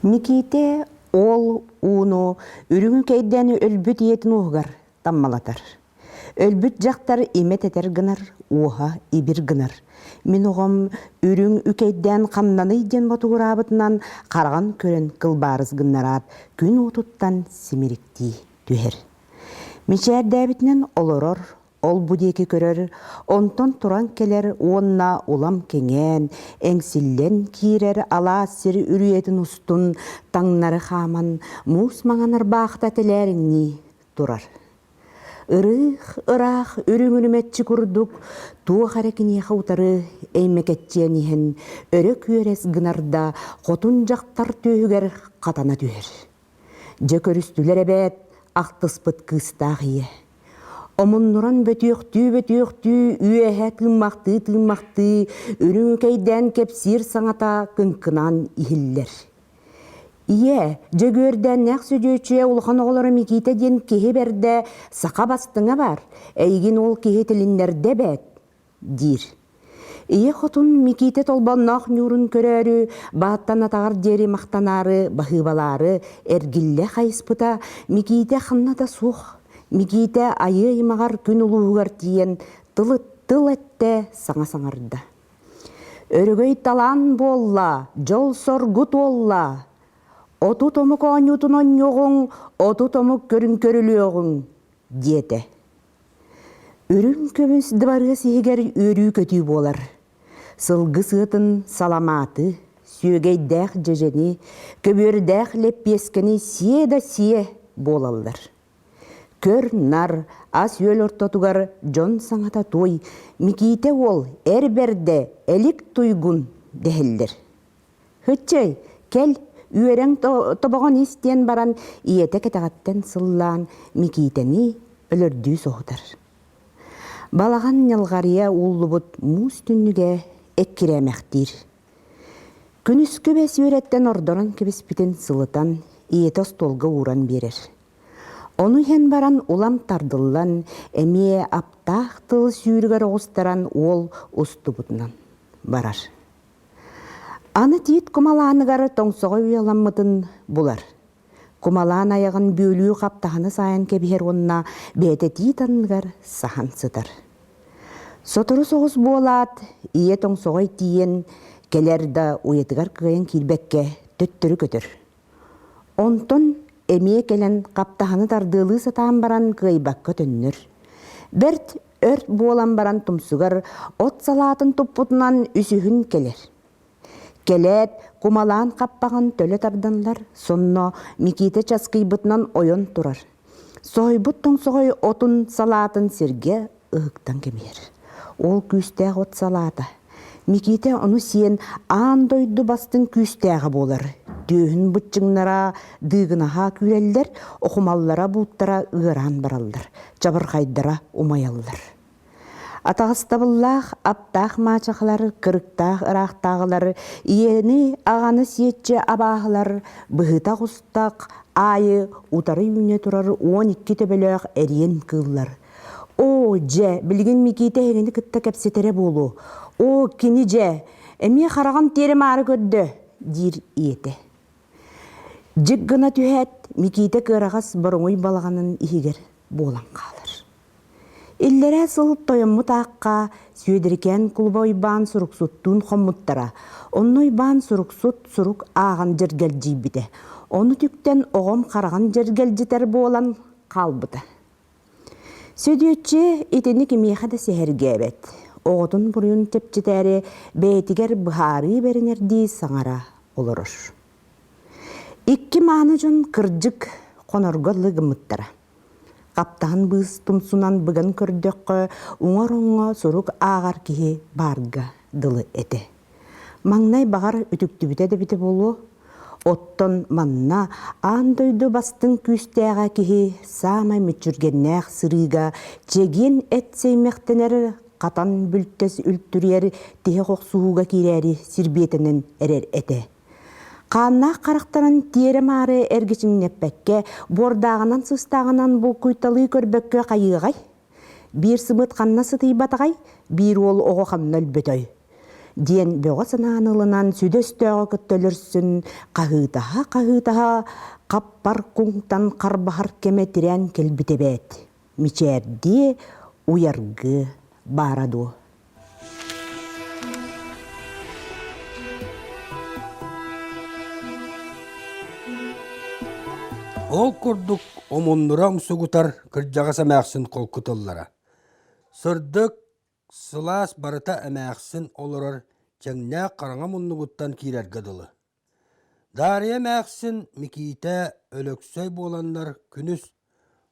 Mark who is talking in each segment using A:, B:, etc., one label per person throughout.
A: Микиитэ ол ууну үрүҥ кэйдээн өлбүт ийэтин уоһугар таммалатар. Өлбүт дьахтар имэ тэтэр гынар, уоһа ибир гынар. Мин оҕом үрүҥ үкэйдээн хамнаный диэн ботугураабытынан хараҕын көрөн кылбаарыс гыннараат күн уотуттан симириктии түһэр. Мичээрдээбитинэн олорор, ол-бу диэки көрөр, онтон туран кэлэр уонна улам кэҥээн, эҥсиллэн киирэр алаас сир үрүйэтин устун таҥнары хааман, муус маҥан ырбаахта тэлээриҥнии турар. Ырыых ыраах үрүҥ үрүмэччи курдук туох эрэ киниэхэ утары эймэкэччийэн иһэн өрө күөрэс гынар да хотун дьахтар түөһүгэр хатана түһэр. Дьэ көрүстүлэр эбээт ахтыспыт кыыстаах ийэ. Омуннуран бөтүөхтүү-бөтүөхтүү үөһэ тыыммахтыы-тыыммахтыы үрүҥкэйдээн кэпсиир саҥата кыҥкынаан иһиллэр. Ийээ, Дьөгүөрдээннээх Сөдүөччүйэ улахан оҕолоро Микиитэ диэн киһи бэрдэ саха бастыҥа баар, эйигин ол киһи тилиннэрдэ эбээт, диир. Ийэ хотун Микиитэ Толбонноох ньуурун көрөөрү, бааттан атаҕар диэри махтанаары, баһыыбалаары эргиллэ хайыспыта, Микиитэ ханна да суох. Микиитэ айыы аймаҕар күн улууһугар тиийэн тыл, тыл эттэ, саҥа саҥарда. Өрөгөй талаан буолла, дьол-соргу туолла. 30 омук оонньуутун онньуоҕуҥ, 30 омук көрүн көрүлүөҕүҥ, диэтэ. Үрүҥ көмүс дыбарыас иһигэр үөрүү-көтүү буолар. Сылгы сыатын саламааты, сүөгэйдээх дьэдьэни, көбүөрдээх лэппиэскэни сиэ да сиэ буолаллар. Көр-нар, ас-үөл ортотугар дьон саҥата туой, Микиитэ уол эр бэрдэ, элик туйгун дэһэллэр. Һыччай, кэл, үөрэҥ тобоҕун ис диэн баран ийэтэ кэтэҕиттэн сыллаан Микиитэни өлөрдүү соһутар. Балаҕан ньалҕарыйа ууллубут муус түннүгэ эккирээмэхтиир. Күнүскү бэс үөрэттэн ордорон кэбиспитин сылытан ийэтэ остуолга ууран биэрэр. Ону иһэн баран улам тардыллан, эмиэ аптаах тыл сүүрүгэр оҕустаран уол устубутунан барар. Аны тиит кумалааныгар тоҥсоҕой уйаламмытын булар. Кумалаан айаҕын бүөлүү хаптаһыны саайан кэбиһэр уонна бэйэтэ тиит анныгар саһан сытар. Сотору соҕус буолаат, ийэ тоҥсоҕой тиийэн кэлэр да уйатыгар кыайан киирбэккэ төттөрү көтөр. Онтон эмиэ кэлэн хаптаһыны тардыалыы сатаан баран кыайбакка төннөр. Бэрт Өрт буолан баран тумсугар от салаатын туппутунан үсүһүн кэлэр. Кэлээт, кумалаан хаппаҕын төлө тарданлар, сонно Микиитэ часкыйбытынан ойон турар. Соһуйбут тоҥсоҕой отун салаатын сиргэ ыһыктан кэбиһэр. Ол күүстээх от салаата. Микиитэ ону сиэн аан дойду бастыҥ күүстээҕэ буолар. Түөһүн быччыҥнара дыыгынаһа күүрэллэр, охумаллара бууттара ыараан бараллар, чабырҕайдара умайаллар. Атаҕастабыллаах, аптаах маачахалар, кырыктаах ыраахтааҕылар, ийэни, аҕаны сиэччи абааһылар, быһыта оҕустах аайы утары үүнэ турар 12 төбөлөөх эриэн кыыллар Оо, дьэ, билигин Микиитэ эһигини кытта кэпсэтэрэ буолуо. Оо, кини дьэ, эмиэ хараҕын тиэрэ-маары көрдө, диир ийэтэ. Дьик гына түһээт, Микиитэ кыараҕас боруҥуй балаҕанын иһигэр буолан хаалар. Иллэрээ сыл тойоммут аахха Сүөдэрикээн кулуба Уйбаан суруксуттуун хоммуттара. Онно Уйбаан суруксут сурук ааҕан дьэргэлдьийбитэ. Ону түктэн оҕом хараҕын дьэргэлдьитэр буолан хаалбыта. Сөдүөччү итини кимиэхэ да сэһэргээбэт, оҕотун буруйун чэпчэтээри бэйэтигэр быһаарыы бэринэрдии саҥара олорор. Икки мааны дьон кырдьык хонорго ылы гыммыттара. Хаптаһын быыс тумсунан быган көрдөххө, уҥа ороҥҥо сурук ааҕар киһи баарга дылы этэ. Маҥнай баҕар үтүктүбүтэ да эбитэ буолуо, Оттон манна аан дойду бастыҥ күүстээҕэ киһи саамай мүччүргэннээх сырыыга чэгиэн эт сэймэхтэнэр, хатан бүлтэс үлтүрүйэр тиһэх охсуһууга киирээри сирбиэтэнэн эрэр этэ. Хааннаах харахтарын тиэрэ-маары эргичиҥнэппэккэ, буордааҕынан-сыстааҕынан булкуйталыы көрбөккө хайыаҕай? Биир сымыыт ханна сытыйбатаҕай, биир уол оҕо ханна өлбөтөй? диэн бөҕө санааны ылынан сүдэ өстөөҕү кытта өлөрсүн хаһыытаһа-хаһыытаһа хаппар куҥтан харбаһар кэмэ тирээн кэлбит эбээт. Мичээрдиэ, уйаргы баара дуо?
B: Ол курдук омуннура умсугутар кырдьаҕас эмээхсин холку тыллара. Сырдык, сылаас барыта эмээхсин олорор чэҥнээх хараҥа муннугуттан киирэргэ дылы. Даарыйа эмээхсин Микиитэ Өлөксөй буоланнар күнүс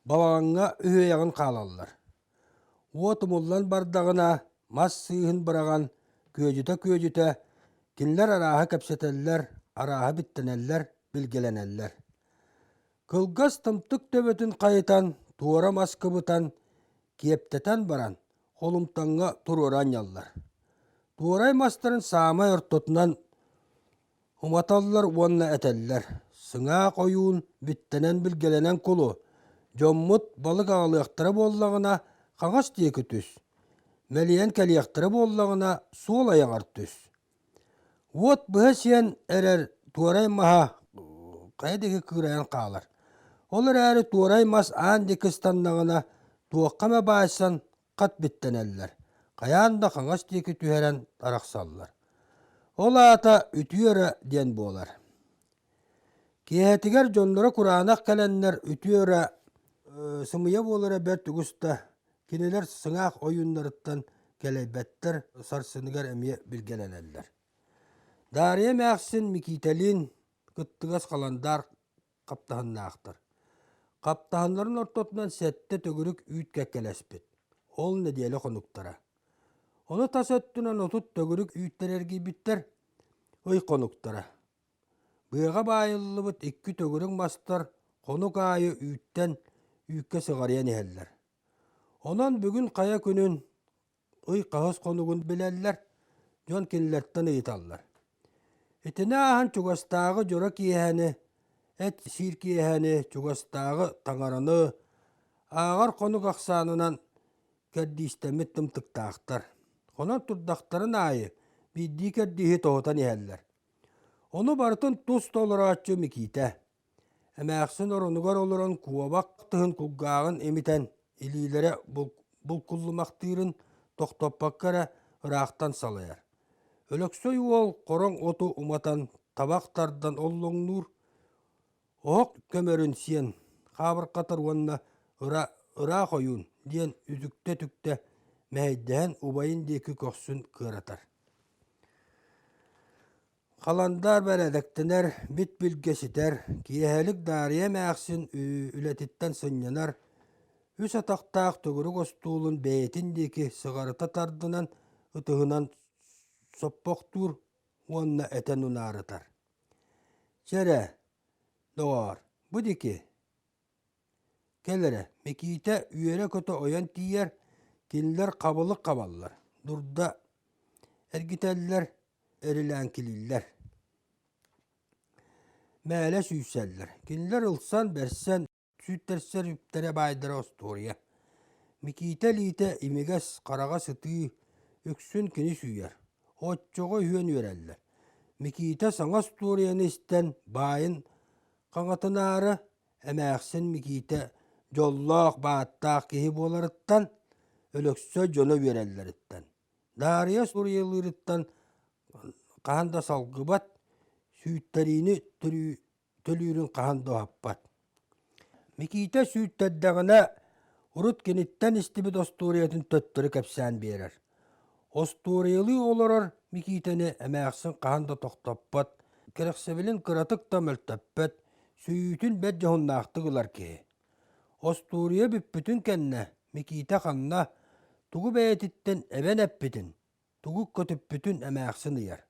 B: балаҕаҥҥа үһүөйэҕин хаалаллар. Уот умуллан бардаҕына мас сыыһын быраҕан күөдьүтэ-күөдьүтэ кинилэр арааһы кэпсэтэллэр, арааһы биттэнэллэр, билгэлэнэллэр. Кылгас тымтык төбөтүн хайытан, туора мас кыбытан, киэптэтэн баран холумтаҥҥа туруора анньаллар. Туорай мастарын саамай ортотунан уматаллар уонна этэллэр: «Сыҥаах ойуун биттэнэн-билгэлэнэн кулу, дьоммут балык аҕалыахтара буоллаҕына, хаҥас диэки түс, мэлийэн кэлиэхтэрэ буоллаҕына, суол айаҕар түс». Уот быһа сиэн эрэр туорай маһа хайа диэки кыырайан хаалар. Ол эрээри туорай мас аан диэки ыстаннаҕына, туохха эмэ баайсан хат биттэнэллэр, хайаан да хаҥас диэки түһэрэн арахсаллар. Ол аата үтүө эрэ диэн буолар. Киэһэтигэр дьонноро кураанах кэлэннэр үтүө эрэ сымыйа буолара бэрт үгүс да кинилэр сыҥаах ойууннарыттан кэлэйбэттэр, сарсыныгар эмиэ билгэлэнэллэр. Даарыйа эмээхсин Микиитэлиин кыттыгас халандаар хаптаһыннаахтар. Хаптаһыннарын ортотунан сэттэ төгүрүк үүт кэккэлэспит. Ол нэдиэлэ хонуктара. Ону тас өттүнэн 30 төгүрүк үүттэр эргийбиттэр, ый хонуктара. Быаҕа баайыллыбыт икки төгүрүк мастар хонук аайы үүттэн үүккэ сыҕарыйан иһэллэр. Онон бүгүн хайа күнүн ый хаһыс хонугун билэллэр, дьон кинилэртэн ыйыталлар. Итини ааһан чугастааҕы дьоро киэһэни, эт сиир киэһэни, чугастааҕы таҥараны ааҕар хонук ахсаанынан кэрдиистэммит тымтыктаахтар. Онон турдахтарын аайы биирдии кэрдииһи тоһутан иһэллэр. Ону барытын тус толорооччу Микиитэ. Эмээхсин оронугар олорон куобах тыһын кулгааҕын имитэн, илиилэрэ булкуллумахтыырын тохтоппокко эрэ ыраахтан салайар. Өлөксөй уол хороҥ оту уматан, табах тардан оллоҥнуур, оһох көмөрүн сиэн хаабырҕатар уонна ыраах ойуун диэн үтүктэ-үтүктэ мэһэйдэһэн убайын диэки көхсүн кыаратар. Халандаар бэрээдэктэнэр, бит-билгэ ситэр, киэһэлик Даарыйа эмээхсин үлэтиттэн сынньанар, үс атахтаах төгүрүк остуолун бэйэтин диэки сыҕарыта тардынан ытыһынан соппохтуур уонна этэн унаарытар: «Чэ эрэ, доҕоор, бу диэки Кэл эрэ, Микиитэ үөрэ-көтө ойон тиийэр, кинилэр хабылык хабаллар, дурда эргитэллэр, эрилээҥкилииллэр. Мээлэ сүүйсэллэр. Кинилэр ылсан, бэрсэн, сүүттэрсэр үптэрэ баайдара остуоруйа. Микиитэ илиитэ имигэс, хараҕа сытыы, үксүн кини сүүйэр. Оччоҕо үһүөн үөрэллэр. Микиитэ саҥа остуоруйаны истэн, баайын хаҥатынаары Эмээхсин Микиитэ дьоллоох, бааттаах киһи буоларыттан, Өлөксөй дьоно үөрэллэриттэн, Даарыйа суруйалыырыттан хаһан да салгыбат, сүүйтэриини төлүүрүн хаһан да уһаппат. Микиитэ сүүттэрдэҕинэ, урут киниттэн истибит остуоруйатын төттөрү кэпсээн биэрэр. Остуоруйалыы олорор Микиитэни эмээхсин хаһан да тохтоппот, кэрэхсэбилин кыратык да мөлтөппөт, сүүйүүтүн бэрт дьоһуннаахтык ылар киһи. Остуоруйа бүппүтүн кэннэ Микиитэ ханна, тугу бэйэтиттэн эбэн эппитин, тугу көтүппүтүн эмээхсин ыйар.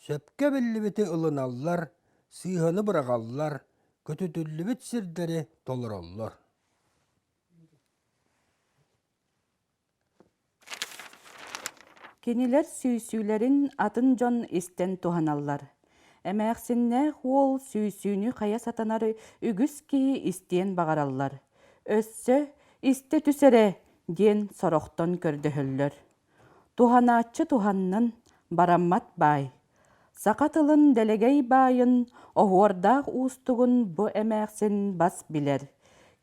B: Сөпкө биллибити ылыналлар, сыыһаны быраҕаллар, көтүтүллүбүт сирдэри толороллор.
C: Кинилэр сүүйсүүлэрин атын дьон истэн туһаналлар. Эмээхсиннээх уол сүүйсүүнү хайа сатанар үгүс киһи истиэн баҕараллар. Өссө «Истэ түс эрэ» диэн сорохтон көрдөһөллөр. Туһанааччы туһаннын, Бараммат баай. Саха тылын дэлэгэй баайын, оһуордаах уустугун бу эмээхсин бас билэр.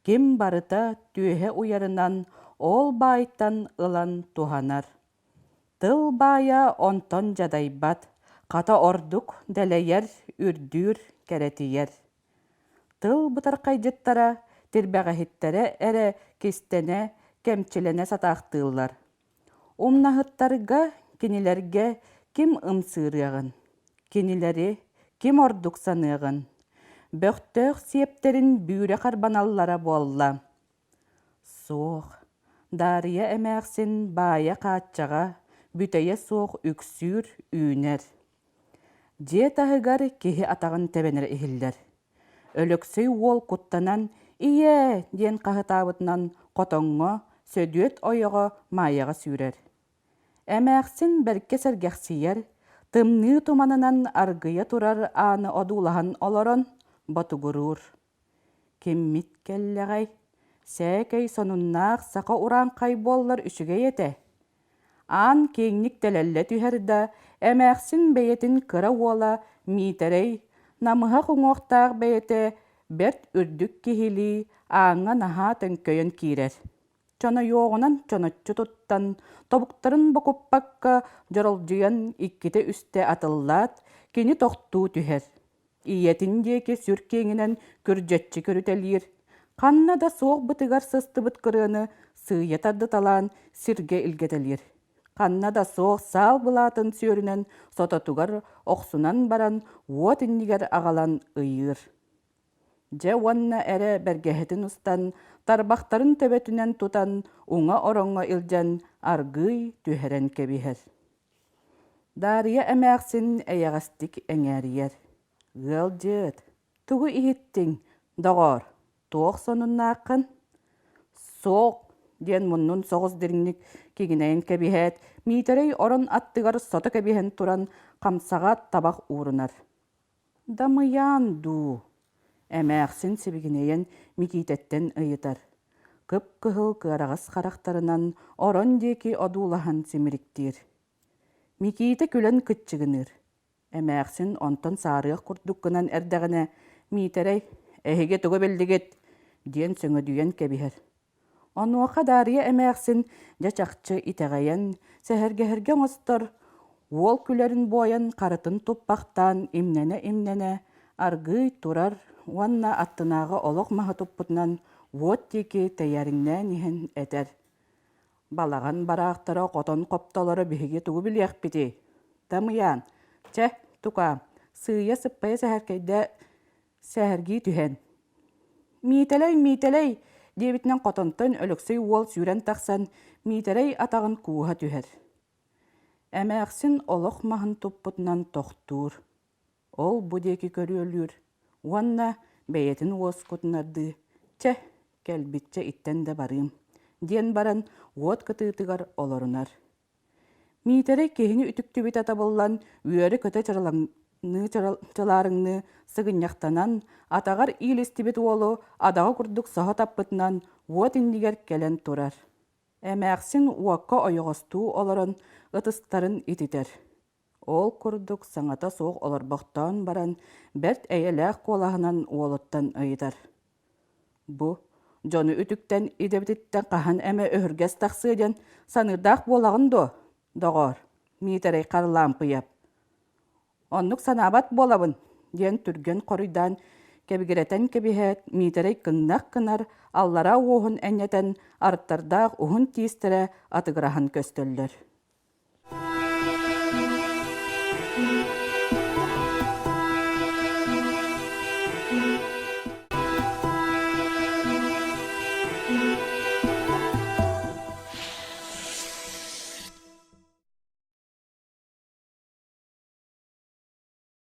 C: Ким барыта түөһэ уйарынан ол баайтан ылан туһанар. Тыл баайа онтон дьадайбат, хата ордук дэлэйэр, үрдүүр, кэрэтийэр. Тыл бытархайдьыттара, тирбэҕэһиттэрэ эрэ кистэнэ, кэмчилэнэ сатаахтыыллар. Умнаһыттарга, кинилэргэ ким ымсыырыаҕын, кинилэри ким ордук саныаҕын, бөхтөөх сиэптэрин бүүрэ харбаналлара буолла. Суох, Даарыйа эмээхсин баайа-хааччаҕа, бүтэйэ суох үксүүр, үүнэр. Дьиэ таһыгар киһи атаҕын тэбэнэрэ иһиллэр. Өлөксөй уол куттанан «Ийээ!» диэн хаһытаабытынан хотоҥҥо Сөдүөт ойоҕо Маайаҕа сүүрэр. Эмээхсин бэркэ сэргэхсийэр, тымныы туманынан аргыйа турар ааны одуулаһан олорон ботугуруур. Киммит кэллэҕэй? Сээкэй сонуннаах саха урааҥхай буоллар үчүгэй этэ. Аан киэҥник тэлэллэ түһэр да, эмээхсин бэйэтин кыра уола Миитэрэй, намыһах уҥуохтаах бэйэтэ бэрт үрдүк киһилии ааҥҥа наһаа төҥкөйөн киирэр. Чонойуоҕунан чоноччу туттан, тобуктарын бокуппакка дьоролдьуйан иккитэ-үстэ атыллаат, кини тохтуу түһэр. Ийэтин диэки сүр киэҥинэн күрдьэччи көрүтэлиир, ханна да суох бытыгар сыстыбыт кырыаны сыыйа тардыталаан сиргэ илгэтэлиир. Ханна да суох саал былаатын сүөрүнэн сототугар охсунан баран уот иннигэр аҕалан ыйыыр. Дьэ уонна эрэ бэргэһэтин устан, тарбахтарын төбөтүнэн тутан уҥа ороҥҥо илдьэн аргыый түһэрэн кэбиһэр. Даарыйа эмээхсин эйэҕэстик эҥээрийэр: «Ыалдьыт, тугу иһиттиҥ, доҕоор, туох сонуннааххын?» «Суох» диэн муннун соҕус дириҥник киҥинэйэн кэбиһээт, Миитэрэй орон аттыгар сото кэбиһэн туран хамсаҕа табах уурунар. «Дамыйаан дуу?» эмээхсин сибигинэйэн Микиитэттэн ыйытар. Кып-кыһыл кыараҕас харахтарынан орон диэки одуулаһан симириктиир. Микиитэ күлэн кыччыгыныыр. Эмээхсин онтон саарыах курдук гынан эрдэҕинэ, Миитэрэй, «Эһиги тугу биллигит?» диэн сөҥөдүйэн кэбиһэр. Онуоха Даарыйа эмээхсин дьэ чахчы итэҕэйэн, сэһэргэһэргэ оҥостор, уол күлэрин буойан харытын туппахтаан имнэнэ-имнэнэ аргыый турар уонна аттынааҕы олох маһы туппутунан уот диэки тэйээриҥнээн иһэн этэр: «Балаҕан бараахтара хотон хоптолоро биһиги тугу билиэхпитий? Тамыйаан, чэ, тукаам, сыыйа сыппайа сэһэркэйдэ сэһэргии түһэн «Миитэлэй, Миитэлэй!» диэбитинэн хотонтон Өлөксөй уол сүүрэн тахсан Миитэрэй атаҕын кууһа түһэр. Эмээхсин олох маһын туппутунан тохтуур, ол-бу диэки көрүөлүүр уонна бэйэтин уоскутунардыы «Чэ, кэлбиччэ иттэн да барыым» диэн баран уот кытыытыгар олорунар. Миитэрэй киһини үтүктүбүтэ табыллан, үөрэ-көтө чырылаҥныы чылаарыҥныы сыгынньахтанан, атаҕар иилистибит уолу адаҕа курдук соһо таппытынан уот иннигэр кэлэн турар. Эмээхсин уокка ойоҕостуу олорон ытыстарын ититэр. Ол курдук саҥата суох олорбохтоон баран, бэрт эйэлээх куолаһынан уолуттан ыйытар: «Бу дьону үтүктэн идэбититтэн хаһан эмэ өһүргэс тахсыа диэн саныырдаах буолаҕын дуо, доҕоор, Миитэрэй Харлампыйап?» «Оннук санаабат буолабын» диэн түргэн хоруйдаан кэбигирэтэн кэбиһээт, Миитэрэй кыҥнах гынар, аллараа уоһун энньэтэн, арыттардаах уһун тиистэрэ атыгыраһан көстөллөр.